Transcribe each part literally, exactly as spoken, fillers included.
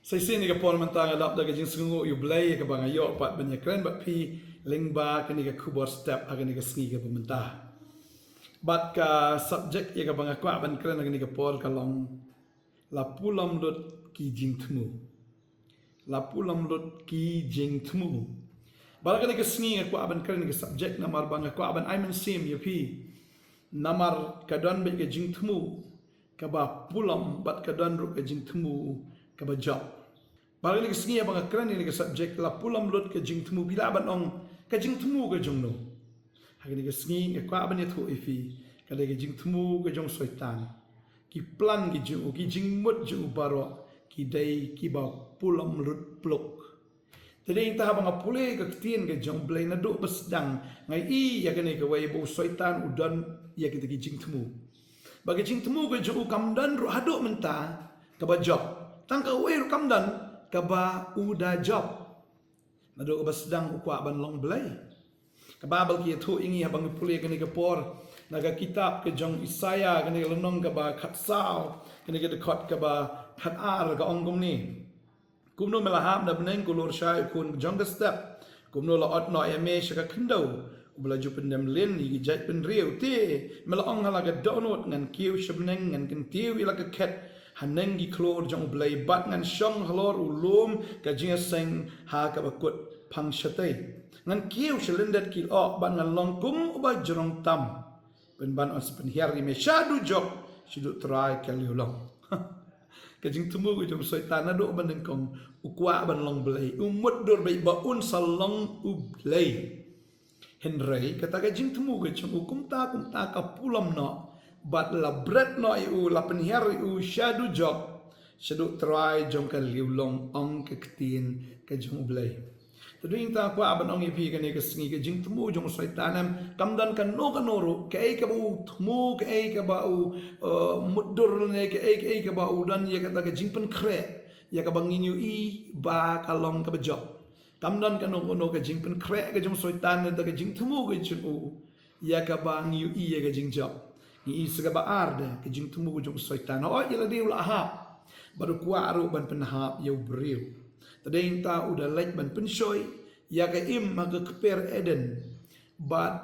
Sa shisien ïa ka por mynta nga dap da ka jingsngewnguh ïa U Blei ïa kaba nga ïoh pat ban ïakren bad phi lyngba kane ka khubor step ha kane ka sngi kaba mynta. Bad ka subject ïa kaba nga kwah ban kren ha kane ka por ka long: La pulom lut ki jingthmu. La pulom lut ki jingthmu. Bad ha kane ka sngi nga kwah ban kren ka subject namar ba nga kwah ban ai mynsiem ïa phi. Namar ka don beit ka jingthmu kaba pulom bad ka don ruh ka jingthmu kaba jop. Bad ha kane ka sngi haba nga kren ïa kane ka subject, la pulom lut ka jingthmu, phi lah ban ong, ka jingthmu ka jong no? Ha kane ka sngi nga kwah ban ïathuh ïa phi, ka dei ka jingthmu ka jong Soitan. Ki plan ki jong u, ki jingmut jong u baroh ki dei kiba pulom lut pluk. Te dei nangta haba nga pule ka ktien ka jong U Blei naduh ba sdang, nga ïohi ïa kane kawei ba u Soitan u don ïa kita ki jingthmu. Ba ka jingthmu ka jong u kam don ruh haduh mynta kaba jop. Tang kawei ruh kam don kaba u da jop. Naduh kaba sdang u kwah ban long Blei. Ka Baibl ka ïathuh ïa ngi haba ngi pule kane ka por na ka kitab ka jong Isaïah, kane ka lynnong kaba khatsaw, kane ka dkhot kaba khatar, ka ong kumne: Kumno me la hap na bneng, ko lur shai, u khun jong ka step? Kumno la ot noh ïa me sha ka khyndew, uba la ju pyndem lin ïa ki jaitbynriew? Te me la ong ha la ka dohnud, ngan kiew sha bneng, ngan kyntiew ïa la ka khet haneng ki khlur jong U Blei, bad ngan shong halor u lum ka jingïaseng ha kaba kut phang shatei. Ngan kiew sha lyndet ki lyoh bad ngan long kum uba jrong tam. Pynban yn sa pynhiar ïa me sha dujok, shaduh trai ka liewlong. Ka jingthmu ka jong u Soitan naduh ba nyngkong u kwah ban long Blei, u mutdur beit ba un sa long U Blei. Hynrei kata ka jingthmu ka jong u kumta kumta ka pulom noh, bad la bret noh ïa u, la pynhiar ïa u sha dujok, shaduh trai jong ka liewlong, ong ka ktien ka jong U Blei. Te dei nangta kwah ban ong ïa phi kane ka sngi, ka jingthmu jong u Soitan em, kam don kano kano ruh, kaei kaba u thmu, kaei kaba u, eh, mutdur ne kaei kaei kaba u don ïa kata ka jingpynkhreh ïa kaba ngin ïohi ba ka long kaba jop. Kam don kano kano ka jingpynkhreh ka jong u Soitan ne kata ka jingthmu ka jong u ïa kaba ngi ïohi ïa ka jingjop. Ngi ïohi sa kaba ar de ka jingthmu ka jong u Soitan. Hooid, ïa lade u la hap, bad u kwah ruh ban pynhap ïa u briew. Te dei nangta u da leit ban pynshoi ïa ka im ha ka kper Eden. Bad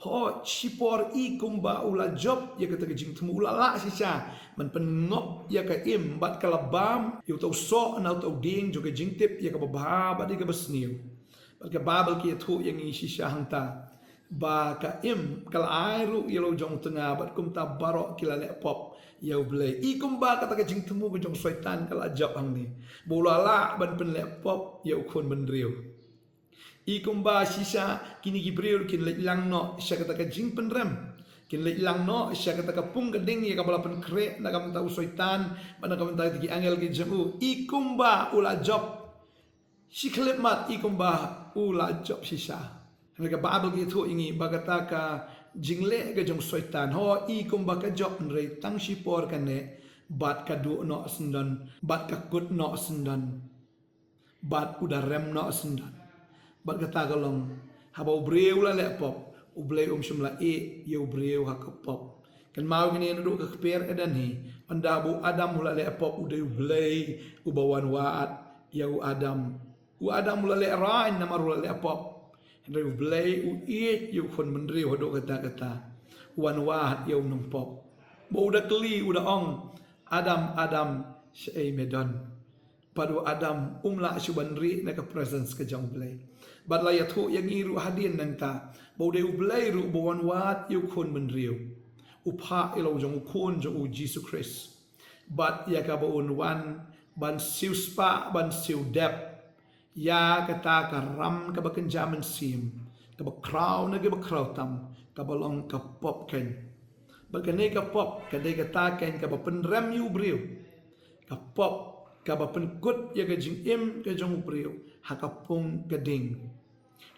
hooid, shipor i kumba u la jop ïa kata ka jingthmu, u la lah shisha ban pynngop ïa ka im, bad ka la bam ïa uta u soh na uta u dieng jong ka jingtip ïa kaba bha bad ïa kaba sniew. Bad ka Baibl ka ïathuh ïa ngi shisha hangta ba ka im ka la ai ruh ïa la u jong u tnga, bad kumta baroh ki la leh pop ïa U Blei. I kumba kata ka jingthmu ka jong u Soitan ka la jop hangne, ba u la lah ban pynleh pop ïa u khun bynriew. I kumba shisha kine ki briew kin leit lang noh sha kata ka jingpynrem, kin leit lang noh sha kata ka pung ka ding ïa kaba la pynkhreh na ka bynta u Soitan bad na ka bynta ki angel ki jong u. I kumba u la jop shi khyllipmat, i kumba u la jop shisha. Hynrei ka Baibl ka ïathuh ïa ngi ba kata ka jingleh ka jong u Soitan, hooid, i kumba ka jop, hynrei tang shipor ka neh bad ka duh noh syndon bad ka kut noh syndon. Bad u da rem noh syndon. Bad kata ka long, haba u briew u la leh pop, U Blei um shym la ïeh ïa u briew ha ka pop. Kynmaw kine, naduh ka kper Eden hi, ynda ba u Adam u la leh pop, u dei U Blei uba wan wad ïa u Adam. U Adam u la lehraiñ namar u la leh pop. Hynrei U Blei u ïeit ïa u khun bynriew haduh katta katta, u wan wad ïa u nongpop. Ba u da kylli, u da ong, "Adam, Adam, shaei me don?" Bad u Adam um lah shuh ban rieh na ka presence ka jong U Blei. Bad la ïathuh ïa ngi ruh hadien nangta ba u dei U Blei ruh uba wan wad ïa u khun bynriew, u phah ïa la u jong u Khun jong u Jisu Khrist. Bad ïa kaba un wan ban siewspah, ban siew dep ïa kata ka ram kaba kynja mynsiem, kaba khraw ne kaba khraw tam, kaba long ka pop keiñ. Bad kane ka pop ka dei kata keiñ kaba pynrem ïa u briew. Ka pop kaba pynkut ïa ka jingim ka jong u briew ha ka pung ka ding.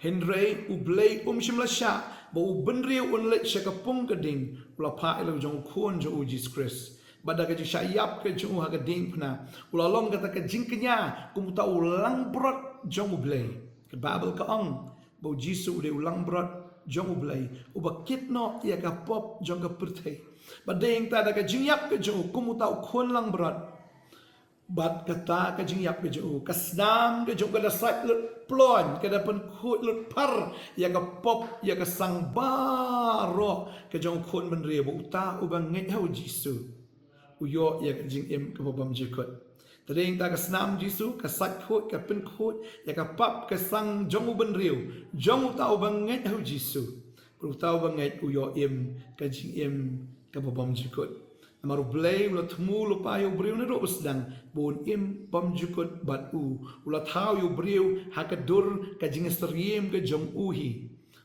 Hynrei U Blei um shym la shah ba u bynriew un leit sha ka pung ka ding, u la phah ïa la u jong u Khun jong u Jisu Khrist. Bad da ka jingshah ïap ka jong u ha ka diengphna, u la long kata ka jingkñia kum uta u langbrot jong U Blei. Ka Baibl ka ong ba u Jisu u dei u langbrot jong U Blei, uba kit noh ïa ka pop jong ka pyrthei. Bad dei nangta da ka jingïap ka jong u kum uta u khun langbrot, Bad kata ka jingïap ka jong u, ka snam ka jong u ka da sait lut ploiñ, ka da pynkhuid lut phar ïa ka pop, ïa ka sang baroh ka jong u khun bynriew, ba uta uba ngeit ha u Jisu u ïoh ïa ka jingim kaba bymjukut. Te dei ïa kata ka snam Jisu ka sait khuid, ka pynkhuid ïa ka pop ka sang jong u bynriew, jong uta uba ngeit ha u Jisu. Bad uta uba ngeit u ïoh im ka jingim kaba bymjukut. Namar U Blei u la thmu lypa ïa u briew naduh ba sdang ba un im bymjukut bad u. U la thaw ïa u briew ha ka dur ka jingsyriem ka jong u hi,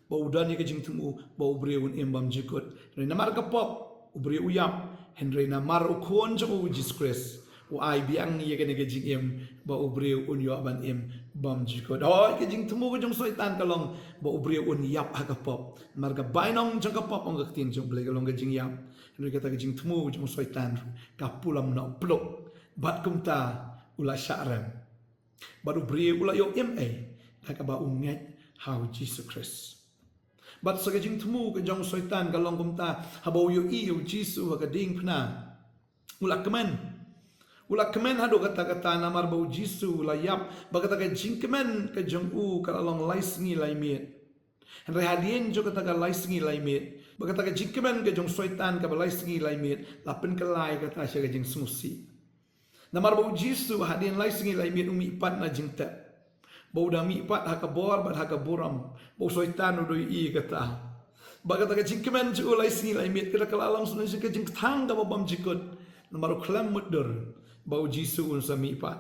ba u don ïa ka jingthmu ba u briew un im bymjukut. Hynrei namar ka pop u briew u ïap, hynrei namar u Khun jong u Jisu Khrist u ai biang ïa kane ka jingim ba u briew un ïoh ban im bymjukut. Hooid, ka jingthmu ka jong u Soitan ka long ba u briew un ïap ha ka pop. Namar ka bainong jong ka pop, ong ka ktien jong U Blei, ka long ka jingïap. Hynrei kata ka jingthmu jong u Soitan ruh ka pulom noh pluk. Bad kumta u la shah rem. Bad u briew u la ïoh im ei? Da kaba u ngeit ha u Jisu Khrist. Bad sa ka jingthmu ka jong u Soitan ka long kumta, haba u ïohi ïa u Jisu ha ka diengphna, u la kmen. U la kmen haduh katta katta namar ba u Jisu u la ïap. Bad kata ka jingkmen ka jong u ka la long lai sngi lai miet. Hynrei hadien jong kata ka lai sngi lai miet, bad kata ka jingkmen ka jong u Soitan kaba lai sngi lai miet la pynkylla ïa kata sha ka jingsngewsih. Namar ba u Jisu hadien lai sngi lai miet u mihpat na jingtep, ba u dang mihpat ha ka bor bad ha ka burom, ba u Soitan u dei ïa kata. Bad kata ka jingkmen jong u lai sngi lai miet ka la long shisha ka jingkthang kaba bymjukut. Namar u khlem mutdur ba u Jisu un sa mihpat.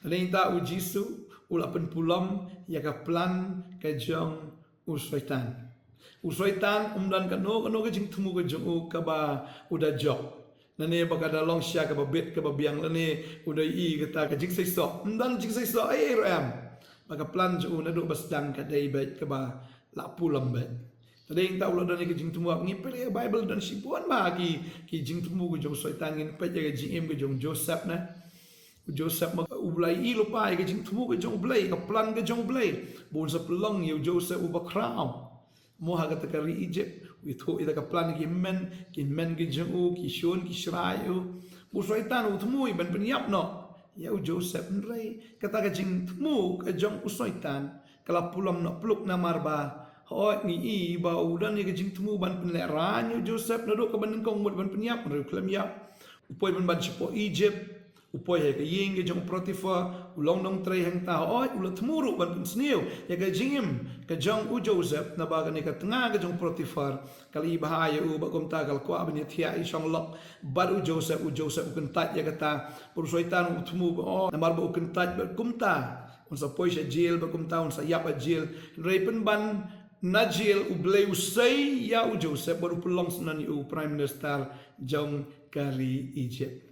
Te dei ïa kata u Jisu u la pynpulom ïa ka plan ka jong u Soitan. U Soitan um don kano kano ka jingthmu ka jong u kaba u da jop. Lane ba ka da long shisha kaba bit kaba biang, lane u dei ïa kata ka jingseisoh. Um don jingseisoh ei ei ruh em. Bad ka plan jong u naduh ba sdang ka dei beit kaba la pulom beit. Te dei ïa kata u la don ïa ka jingthmu, ngi peit ïa ka Baibl don shibun bha ki, ki jingthmu ka jong u Soitan. Ngin peit ïa ka jingim ka jong u Joseph ne. U Joseph ma u la ïohi lypa ïa ka jingthmu ka jong U Blei, ka plan ka jong U Blei, ba un sa pynlong ïa u Joseph uba khraw. Mo ha kata ka ri Egypt, u ïathuh ïa kata ka plan ki hynmen, ki hynmen ki jong u, ki shun ki shrai u. Ba u Soitan u thmu ban pynïap noh ïa u Joseph, hynrei kata ka jingthmu ka jong u Soitan ka la pulom noh pluk namar ba, hooid, ngi i ba u don ïa ka jingthmu ban pynlehraiñ ïa u Joseph naduh kaba nyngkong mut ban pynïap, hynrei u khlem ïap. U poi ban ban shapoh Egypt, u poi ha ka ïing ka jong u Potiphar, u long nongtrei hangta. Hooid, u la thmu ruh ban pynsniew ïa ka jingim ka jong u Joseph, naba kane ka tnga ka jong u Potiphar ka la ibha ïa u, bad kumta ka la kwah ban ïathiah ïa shong lok bad u Joseph. U Joseph u kyntait ïa kata, bad u Soitan u thmu ba, oh, namar ba u kyntait bad kumta un sa poi sha jel, bad kumta un sa ïap ha jel. Hynrei pynban na jel U Blei u sei ïa u Joseph bad u pynlong sngewbha ïa u Prime Minister jong ka ri Egypt.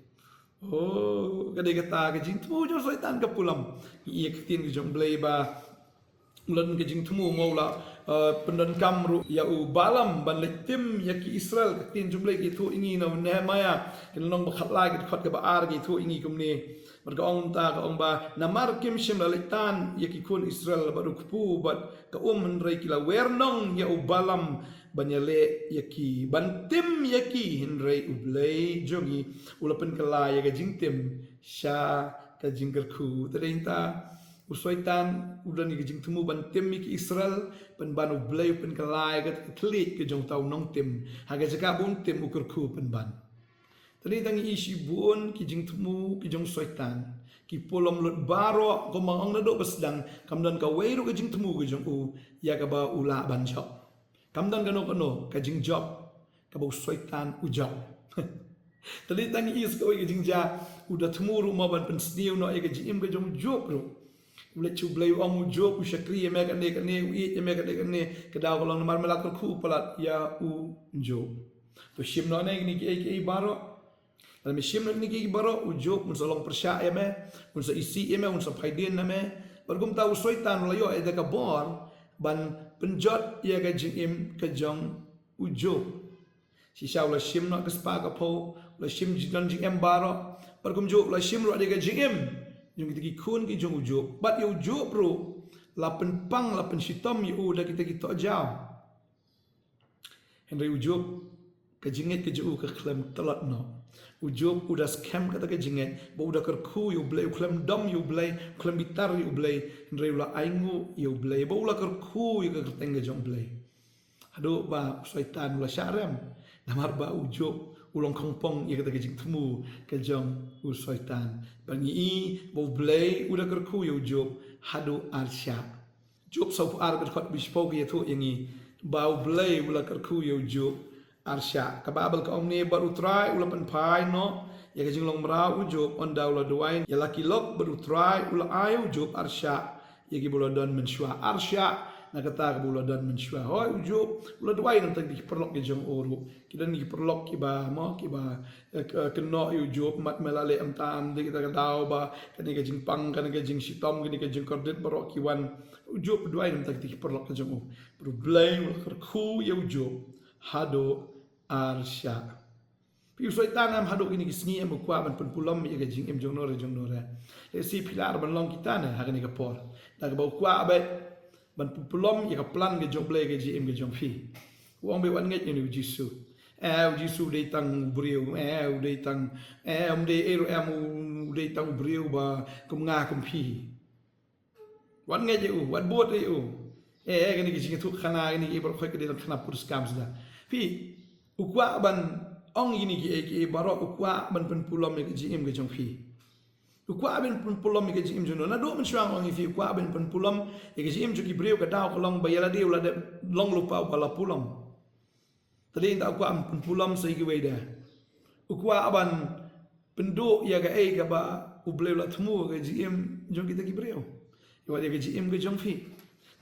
Oh, ka dei kata ka jingthmu jong u Soitan ka pulom. Ïa ka ktien ka jong U Blei ba u la don ka jingthmu, mo u la, eh, pyndonkam ruh ïa u Balaam ban leit tim ïa ki Israel. Ka ktien jong U Blei ka ïathuh ïa ngi na u Nehemiah, ka lynnong ba khatlai, ka dkhot kaba ar, ka ïathuh ïa ngi kumne. Bad ka ong kumta, ka ong ba, namar kim shym la leit tan ïa ki khun Israel bad u kpu bad ka um, hynrei ki la wer nong ïa u Balaam ban ïaleh ïa ki, ban tim ïa ki, hynrei U Blei jong ngi u la pynkylla ïa ka jingtim sha ka jingkyrkhu. Te dei ïa kata u Soitan u don ïa ka jingthmu ban tim ïa ki Israel, pynban U Blei u pynkylla ïa ka thylliej ka jong uta u nongtim. Ha ka jaka ba un tim, u kyrkhu pynban. Te dei tang ïa shibun ki jingthmu ki jong u Soitan ki pulom lut baroh, kumba nga ong naduh ba sdang, kam don kawei ruh ka jingthmu ka jong u ïa kaba u lah ban jop. Kam don kano kano ka jingjop kaba u Soitan u jop. Te dei tang ïa sa kawei ka jingjia, u da thmu ruh mo ban pynsniew noh ïa ka jingim ka jong u Job ruh. U leit sha U Blei u ong, u Job, u shakri ïa me kane kane, u ïeit ïa me kane kane, ka daw ka long namar me la kyrkhu palat ïa u Job. To shim noh ne kine kiei kiei baroh. Lada me shim noh kine kiei baroh, u Job un sa long pyrshah ïa me, un sa isih ïa me, un sa phai dien na me. Bad kumta u Soitan u la ïoh ïa ka bor ban pynjot ïa ka jingim ka jong u Job. Shisha u la shim noh ka spah ka phew, u la shim jingdon jingem baroh. Bad kumjuh u la shim ruh ïa ka jingim jong kita ki khun ki jong u Job. Bad ïa u Job ruh la pynpang, la pynshitom ïa u da kita ki tohjaw. Hynrei u Job ka jingngeit ka jong u ka khlem tlot noh. U Job u da skhem kata ka jingngeit, ba u da kyrkhu ïa U Blei, u khlem dom ïa U Blei, u khlem bitar ïa U Blei, hynrei u la ainguh ïa U Blei, ba u la kyrkhu ïa ka kyrteng ka jong U Blei. Haduh ba u Soitan u la shah rem, namar ba u Job u long khongpong ïa kata ka jingthmu ka jong u Soitan. Bad ngi i ba U Blei u da kyrkhu ïa u Job haduh ar shah. Job sawphew ar, ka dkhot ba shiphew ka ïathuh ïa ngi ba U Blei u la kyrkhu ïa u Job ar shah. Ka Baibl ka ong ne, bad U Trai u la pynphai noh ïa ka jinglong mraw u Job, ynda u la duwai ïa la ki lok, bad U Trai u la ai ïa u Job ar shah ïa kiba u la don mynshuwa. Ar shah na kata kaba u la don mynshuwa. Hooid, u Job u la duwai na bynta ki paralok ki jong u ruh. Ki don ki paralok kiba, mo, kiba, eh, k-, eh, kynnoh ïa u Job, mat me la leh ym tam, dei kata ka daw ba kane ka jingpang, kane ka jingshitom, kane ka jingkordit, baroh ki wan. U Job u duwai na bynta ki paralok ki jong u. Bad U Blei u la kyrkhu ïa u Job haduh ar shah. Phi, u Soitan em haduh kine ki sngi em u kwah ban pynpulom ïa ka jingim jong no re jong no re. Lehse phi lah ban long kita ne ha kane ka por. Da kaba u kwah beit ban pynpulom ïa ka plan ka jong U Blei ha ka jingim ka jong phi. U ong beit wat ngeit ïa une u Jisu. Eh, u Jisu u dei tang u briew, eh, u dei tang, eh, um dei ei ruh em, u dei tang u briew ba kum nga kum phi. Wat ngeit ïa u, wat bud ïa u. Eh, eh, kane ka jingïathuh khana, kane ka baroh khoit ka dei tang khana pur skam sda. Phi, u kwah ban ong ïa kine kiei kiei baroh, u kwah ban pynpulom ïa ka jingim ka jong phi. U kwah ban pynpulom ïa ka jingim jong no. Naduh mynshuwa nga ong ïa phi, u kwah ban pynpulom ïa ka jingim jong ki briew, ka daw ka long ba ïa lade u la dep long lypa uba la pulom. Te dei tang u kwah ban pynpulom sa ïa kiwei de. U kwah ban pynduh ïa kaei kaba U Blei u la thmu ha ka jingim jong kita ki briew. Ïa wat ïa ka jingim ka jong phi.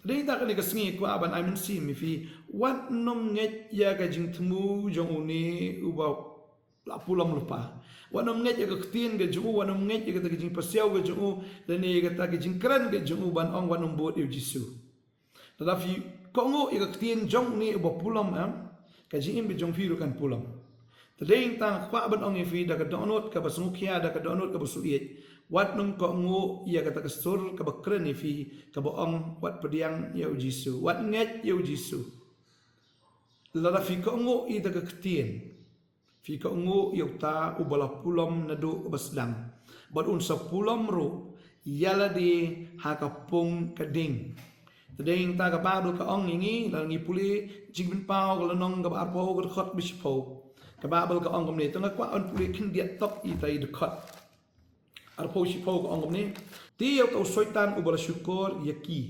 Te dei tang kane ka sngi u kwah ban ai mynsiem ïa phi, wat nym ngeit ïa ka jingthmu jong une uba la pulom lypa. Wat nym ngeit ïa ka ktien ka jong u, wat nym ngeit ïa kata ka jingpasiaw ka jong u, lane ïa kata ka jingkren ka jong u ban ong wat nym bud ïa u Jisu. Lada phi kohnguh ïa ka ktien jong une uba pulom em, ka jingim ka jong phi ruh kan pulom. Te dei tang kwah ban ong ïa phi da ka dohnud kaba sngewkhia, da ka dohnud kaba suieit. Wat nym kohnguh ïa kata ka sur kaba kren ïa phi, kaba ong wat pdiang ïa u Jisu, wat ngeit ïa u Jisu. Lada phi kohnguh ïa kata ka ktien, phi kohnguh ïa uta uba la pulom naduh ba sdang, bad un sa pulom ruh ïa lade ha ka pung ka ding. Te dei tang ka Baibl ka ong ïa ngi, lada ngi pule Jingpynpaw ka lynnong kaba arphew, ka dkhot ba shiphew. Ka Baibl ka ong kumne, te nga kwah ban pule khyndiat tok ïa ita i dkhot. Arphew shiphew ka ong kumne. Te ïa uta u Soitan uba la shukor ïa ki.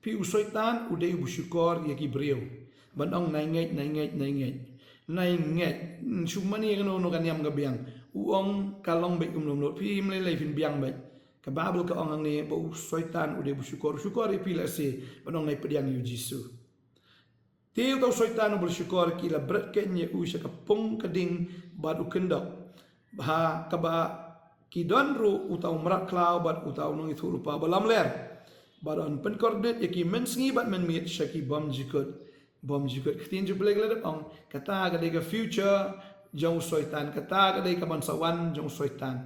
Phi, u Soitan u dei uba shukor ïa ki briew ban ong nai ngeit, nai ngeit, nai ngeit. Nai ngeit. Hmm, shu mane kano kano ka niam ka biang. U ong ka long beit kumno kumno. Phi, ym lei lei, phin biang beit. Ka Baibl ka ong hangne ba u Soitan u dei uba shukor. U shukor ïa phi lehse ban ong nai pdiang ïa u Jisu. Te uta u Soitan uba la shukor ki la bret keiñ ïa u sha ka pung ka ding bad u kyndok. Ha kaba ki don ruh uta u mrad khlaw bad uta u nongïathuhlypa ba lamler. Bad yn pynkordit ïa ki mynsngi bad mynmiet sha ki bymjukut. Bymjukut, ka ktien jong U Blei ka la dep ong, kata ka dei ka future jong u Soitan, kata ka dei kaban sa wan jong u Soitan.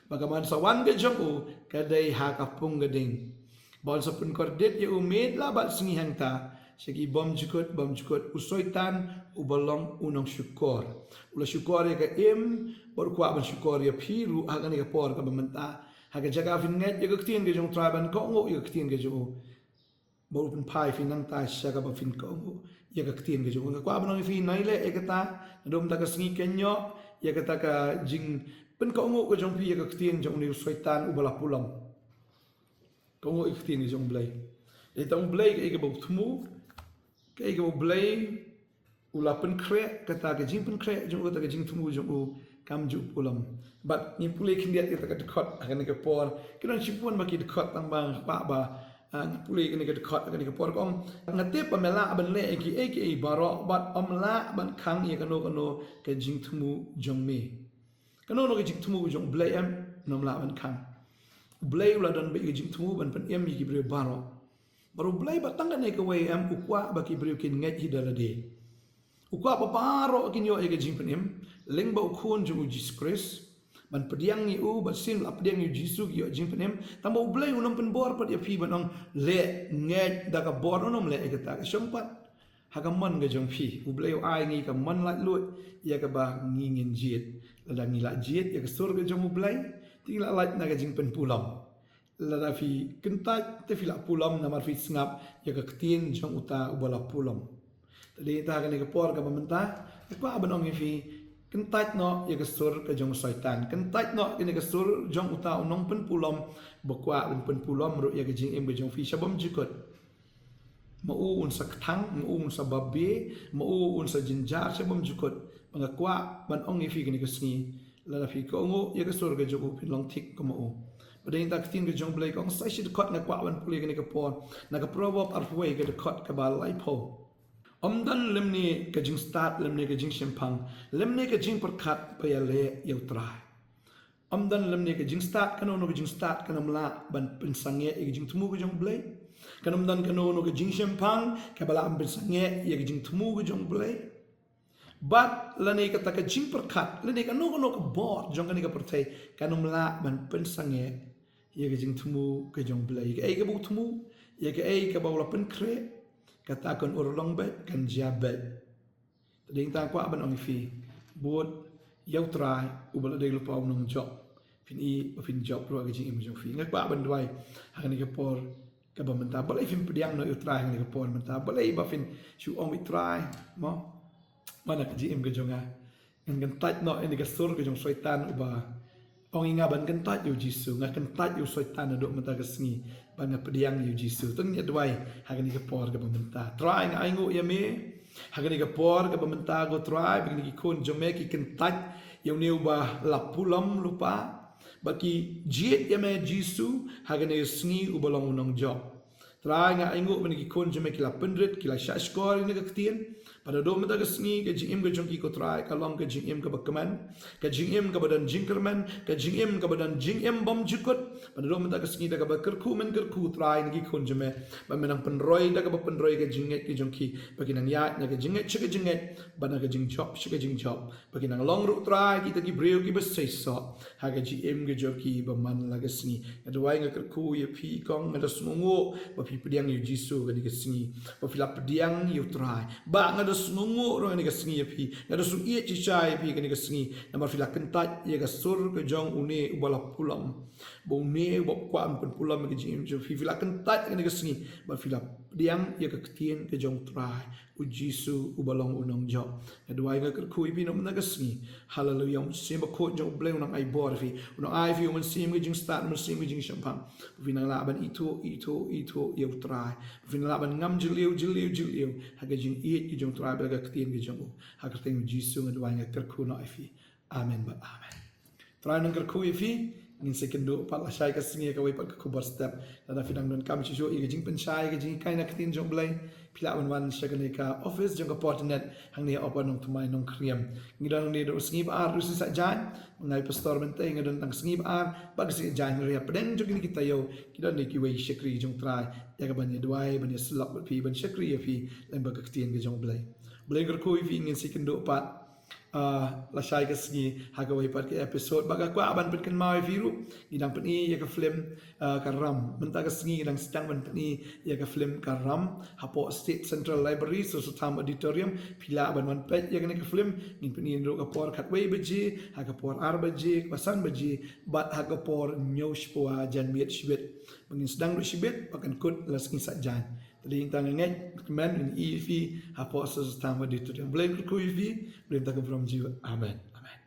Bad kaban sa wan ka jong u ka dei ha ka pung ka ding. Ba yn sa pynkordit ïa u miet la bad sngi hangta sha ki bymjukut bymjukut. U Soitan uba long u nongshukor, u la shukor ïa ka im, bad u kwah ban shukor ïa phi ruh ha kane ka por kaba mynta. Ha ka jaka phin ngeit ïa ka ktien ka jong u Trai, ban kohnguh ïa ka ktien ka jong u, ba u pynphai phi nangta sha kaba phin kohnguh ïa ka ktien ka jong u. Nga kwah ban ong ïa phi, nai leh ïa kata, naduh mynta ka sngi, kynnoh ïa kata ka jingpynkohnguh ka jong phi ïa ka ktien jong une u Soitan uba la pulom. Kohnguh ïa ka ktien ka jong U Blei. Dei tang U Blei kaei kaba u thmu, kaei kaba U Blei u la pynkhreh, kata ka jingpynkhreh jong u, kata ka jingthmu jong u kam ju pulom. Bad ngin pule khyndiat ïa kata ka dkhot ha kane ka por. Ki don shibun bha ki dkhot, tang ba nga kwah ba, ah, ngin pule ïa kane ka dkhot ha kane ka por. Ka ong, nga tip ba me lah ban leh ïa kiei kiei baroh bad ym lah ban khang ïa kano kano ka jingthmu jong me. Kano kano ka jingthmu jong U Blei em, ym lah ban khang. U Blei u la don beit ka jingthmu ban pynim ïa ki briew baroh. Bad U Blei ba tang kane kawei em, u kwah ba ki briew kin ngeit hi da lade. U kwah ba baroh kin ïoh ïa ka jingpynim lyngba u Khun jong u Jisu Khrist. Ban pdiang ïa u, ban sien la pdiang ïa u Jisu ki ïoh jingpynim. Tang ba U Blei un ym pynbor pat ïa phi ban ong leh, ngeit da ka bor, un ym leh ïa kata, ka shong pat. ha ka mon ka jong phi. U Blei u ai ngi ka mon laitluid ïa kaba ngi ngin jied. Lada ngi la jied ïa ka sur ka jong U Blei, te ngi la lait na ka jingpynpulom. Lada phi kyntait te phi la pulom namar phi sngap ïa ka ktien jong uta uba la pulom. Te dei ta ha kane ka por kaba mynta, nga kwah ban ong ïa phi, kyntait noh ïa ka sur ka jong u Soitan. Kyntait noh ïa kane ka sur jong uta u nongpynpulom, ba kwah ban pynpulom ruh ïa ka jingim ka jong phi sha bymjukut. Ma u un sa kthang, ma u un sa babe, ma u un sa jynjar sha bymjukut. Ba nga kwah ban ong ïa phi kane ka sngi, lada phi kohnguh ïa ka sur ka jong u, phin long thik kum ma u. Ba dei ta ka ktien ka jong U Blei ka ong sa shi dkhot nga kwah ban pule kane ka por. Na ka Proverb arphew wei ka dkhot kaba laiphew. Ym don lymne ka jingstad lymne ka jingshemphang lymne ka jingpyrkhat ba ïaleh ïa U Trai. Ym don lymne ka jingstad kano kano ka jingstad kan ym lah ban pynsangeh ïa ka jingthmu ka jong U Blei. Kan ym don kano kano ka jingshemphang kaba lah ban pynsangeh ïa ka jingthmu ka jong U Blei. Bad lane kata ka jingpyrkhat lane kano kano ka bor jong kane ka pyrthei kan ym lah ban pynsangeh ïa ka jingthmu ka jong U Blei. Ïa kaei kaba u thmu, ïa kaei kaba u la pynkhreh, kata kan urlong beit, kan jia beit. Te dei ta nga kwah ban ong ïa phi, bud ïa U Trai uba la dei lypa u nongjop. Phin ïohi ba phin jop ruh ha ka jingim jong phi. Nga kwah ban duwai ha kane ka por kaba mynta, balei phin pdiang noh ïa U Trai ha kane ka por mynta? Balei ba phin shu ong ïa U Trai, mo? Mynta ka jingim ka jong nga, ngan kyntait noh ïa kane ka sur ka jong u Soitan uba ong ïa nga ban kyntait ïa U Jisu. Nga kyntait ïa u Soitan naduh mynta ka sngi, ba nga pdiang ïa U Jisu. Te ngin ïa duwai ha kane ka por kaba mynta. Trai, nga ainguh ïa me ha kane ka por kaba mynta, ko Trai, ba kine ki khun jong me ki kyntait ïa une uba la pulom lypa, ba ki jied ïa me Jisu ha kane ka sngi uba long u nongjop. Trai, nga ainguh ba kine ki khun jong me ki la pynrit, ki la shah shkor ïa kane ka ktien. Bad naduh mynta ka sngi ka jingim ka jong ki, ko Trai, ka long ka jingim kaba kmen, ka jingim kaba don jingkyrmen, ka jingim kaba don jingim bymjukut. Bad naduh mynta ka sngi da kaba kyrkhu men kyrkhu, Trai, ïa kine ki khun jong me, ba men nang pynroi da kaba pynroi ka jingngeit ka jong ki, ba ki nang ïaid na ka jingngeit sha ka jingngeit, bad na ka jingjop sha ka jingjop. Ba ki nang long ruh, Trai, kita ki briew kiba seisoh ha ka jingim ka jong ki ba man la ka sngi. Nga duwai, nga kyrkhu ïa phi, kong, nga da sngewnguh ba phi pdiang ïa U Jisu ha kane ka sngi, ba phi la pdiang ïa U Trai. Ba nga da sngewnguh ruh ha kane ka sngi ïa phi, nga da sngewieit shisha ïa phi ha kane ka sngi, namar phi la kyntait ïa ka sur ka jong une uba la pulom, ba une uba kwah ban pynpulom ïa ka jingim jong phi. Phi la kyntait ha kane ka sngi ba phi la pdiang ïa ka ktien ka jong U Trai, U Jisu uba long u nongjop. Nga duwai, nga kyrkhu ïa phi na ka bynta ka sngi. Haleluya. U Mynsiem Bakhuid jong U Blei un nang ai bor ïa phi, un nang ai ïa phi u mynsiem ka jingstad, u mynsiem ka jingshemphang, ba phin nang lah ban ithuh, ithuh, ithuh ïa U Trai, ba phin nang lah ban ngam jylliew, jylliew, jylliew ha ka jingïeit ka jong U Trai bad ka ktien ka jong u. Ha ka kyrteng U Jisu nga duwai, nga kyrkhu noh ïa phi. Amen bad amen. Trai un nang kyrkhu ïa phi. Ngin sa ïakynduh pat lashai ka sngi ha kawei pat ka khubor step. Lada phi dang donkam shuh shuh ïa ka jingpynshai, ïa ka jinghikai na ka ktien jong U Blei, phi lah ban wan sha kane ka office jong ka Portinet hangne ha Upper Nongthymmai, Nongkrem. Ngi don hangne naduh sngi ba ar haduh sngi Saitjaiñ. Ma nga i Pastor Myntoi nga don tang sngi ba ar bad ka sngi Saitjaiñ. Hynrei hapdeng jong kine ki taïew ki don kiwei ki shakri jong U Trai ïa ka ban ïa duwai, ban ïa syllok bad phi, ban shakri ïa phi lyngba ka ktien ka jong U Blei. U Blei un kyrkhu ïa phi. Ngin sa ïakynduh pat ah, lashai ka sngi ha kawei pat ka episode. Bad nga kwah ban pynkynmaw ïa phi ruh, ngi dang pyni ïa ka film, ah, Ka Ram. Mynta ka sngi ngi dang sdang ban pyni ïa ka film Ka Ram hapoh State Central Library, Sir Sotham Auditorium. Phi lah ban wan peit ïa kane ka film. Ngin pyni naduh ka por khatwei baje ha ka por ar baje, kaba san baje, bad ha ka por hynñiew shiphew janmiet shibit. Ba ngin sdang ruh shibit, ba kan kut la sngi Saitjaiñ. Te dei tang nga ngeit, kmen, ngin ïa ïohi hapoh Sir Sotham Auditorium. U Blei un kyrkhu ïa phi, U Blei un tang ka burom jong u. Amen. Amen.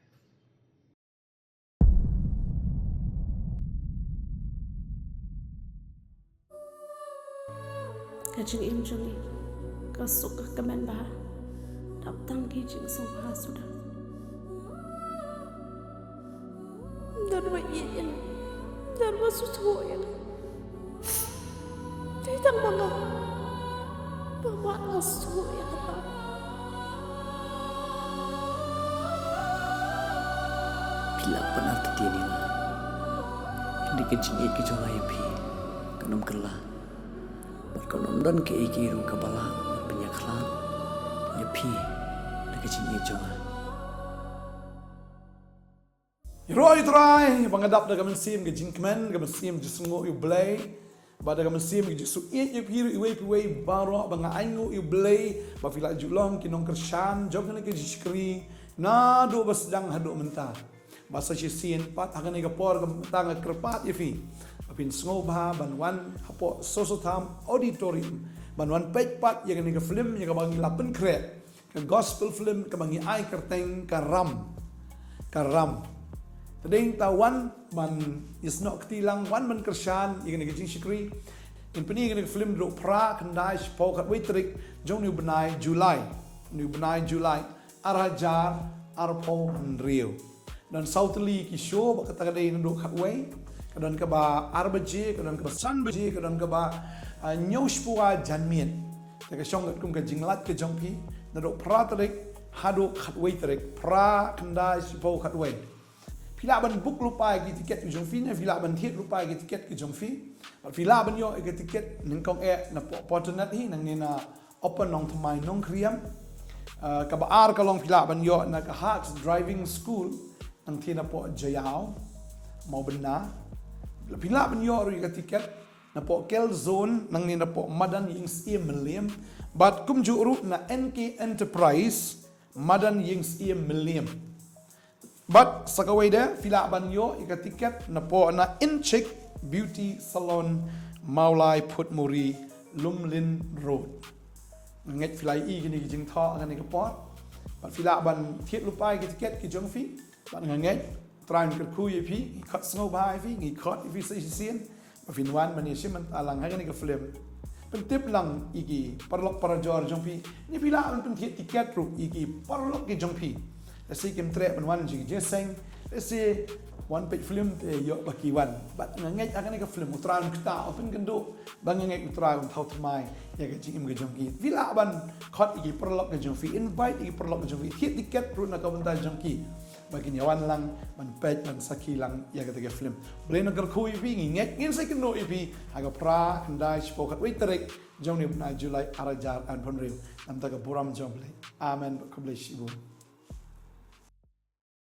Ka jingim jong ngi ka suk ka kmen bha, dap tang ki jingsngewbha suda. Don ba ïeit ïa nga, don ba sngewthuh ïa nga. Dei tang ma nga ba mad nga sngewthuh ïa kata. Phi la pynartatien ïa nga, hynrei ka jingïeit ka jong nga ïa phi kan ym kylla. Bad kan ym don kaei kaei ruh kaba lah ban pynïakhlad ïa phi na ka jingïeit jong nga. Ïaroh ïa U Trai ba nga dap da ka mynsiem ka jingkmen, ka mynsiem jingsngewnguh ïa U Blei. Bad da ka mynsiem ka jingïeit ïa phi ruh iwei pa iwei baroh, ba nga ainguh ïa U Blei ba phi la ju long ki nongkyrshan jong kane ka jingshakri naduh ba sdang haduh mynta. Bad sa shisien pat ha kane ka por ka mynta nga kyrpad ïa phi ba phin sngewbha ban wan hapoh Soso Tham Auditorium ban wan peit pat ïa kane ka film ïa kaba ngi la pynkhreh, ka gospel film kaba ngi ai kyrteng Ka Ram. Ka Ram. Te dei ta wan ban ïasnoh kti lang, wan ban kyrshan ïa kane ka jingshakri. Ngin pyni ïa kane ka film naduh phra, khyndai, shiphew, khatwei tarik jong une u bnai July. Une u bnai July ar hajar arphew hynriew. Don saw tylli ki show, ba kata ka dei naduh khatwei, ka don kaba ar baje, ka don kaba san baje, ka don kaba, ah, hynñiew shiphew janmiet. Te ka shong katkum ka jinglait ka jong phi naduh phra tarik haduh khatwei tarik, phra, khyndai, shiphew, khatwei. Phi lah ban book lypa ïa ki tiket ki jong phi ne phi lah ban thied lypa ïa ki tiket ki jong phi. Bad phi lah ban ïoh ïa ki tiket nyngkong eh napoh Porternet hi, nangne na Open Nongthymmai Nongkhriem. Ah, kaba ar ka long phi lah ban ïoh na ka Hacks Driving School, nangtei napoh Jaïaw, Mawbynna. Phi lah ban ïoh ruh ïa ka tiket napoh Kel Zone, nangne napoh Madan Ïingsyiem Mylliem. Bad kumjuh ruh na N K Enterprise, Madan Ïingsyiem Mylliem. Bad sa kawei de, phi lah ban ïoh ïa ka tiket napoh na Inchick Beauty Salon, Mawlai Phutmuri, Lumlin Road. Nga ngeit phi la ïohi kine ki jingthoh ha kane ka por. Bad phi lah ban thied lypa ïa ki tiket ki jong phi. Bad nga ngeit U Trai un kyrkhu ïa phi, ngi khot sngewbha ïa phi, ngi khot ïa phi sa shisien ba phin wan ban ïashim bynta lang ha kane ka film. Pyntip lang ïa ki paralok parajor jong phi. Ne phi lah ban pynthied tiket ruh ïa ki paralok ki jong phi. Lehse kim treh ban wan jingïaseng, lehse wan peit film te ïoh ba ki wan. Bad nga ngeit ha kane ka film U Trai un ktah, un pynkynduh, ba nga ngeit U Trai un thaw thymmai ïa ka jingim ka jong ki. Phi lah ban khot ïa ki paralok ki jong phi, invite ïa ki paralok ki jong phi, thied tiket ruh na ka bynta jong ki, ba kin ïa wan lang ban peit, ban sakhi lang ïa kata ka film. U Blei un kyrkhu ïa phi, ngi ngeit ngin sa ïakynduh ïa phi ha ka phra, khyndai, shiphew, khatwei tarik jong une u bnai July ar hajar arphew hynriew. Namar ka burom jong U Blei. Amen. Bad khublei shibun.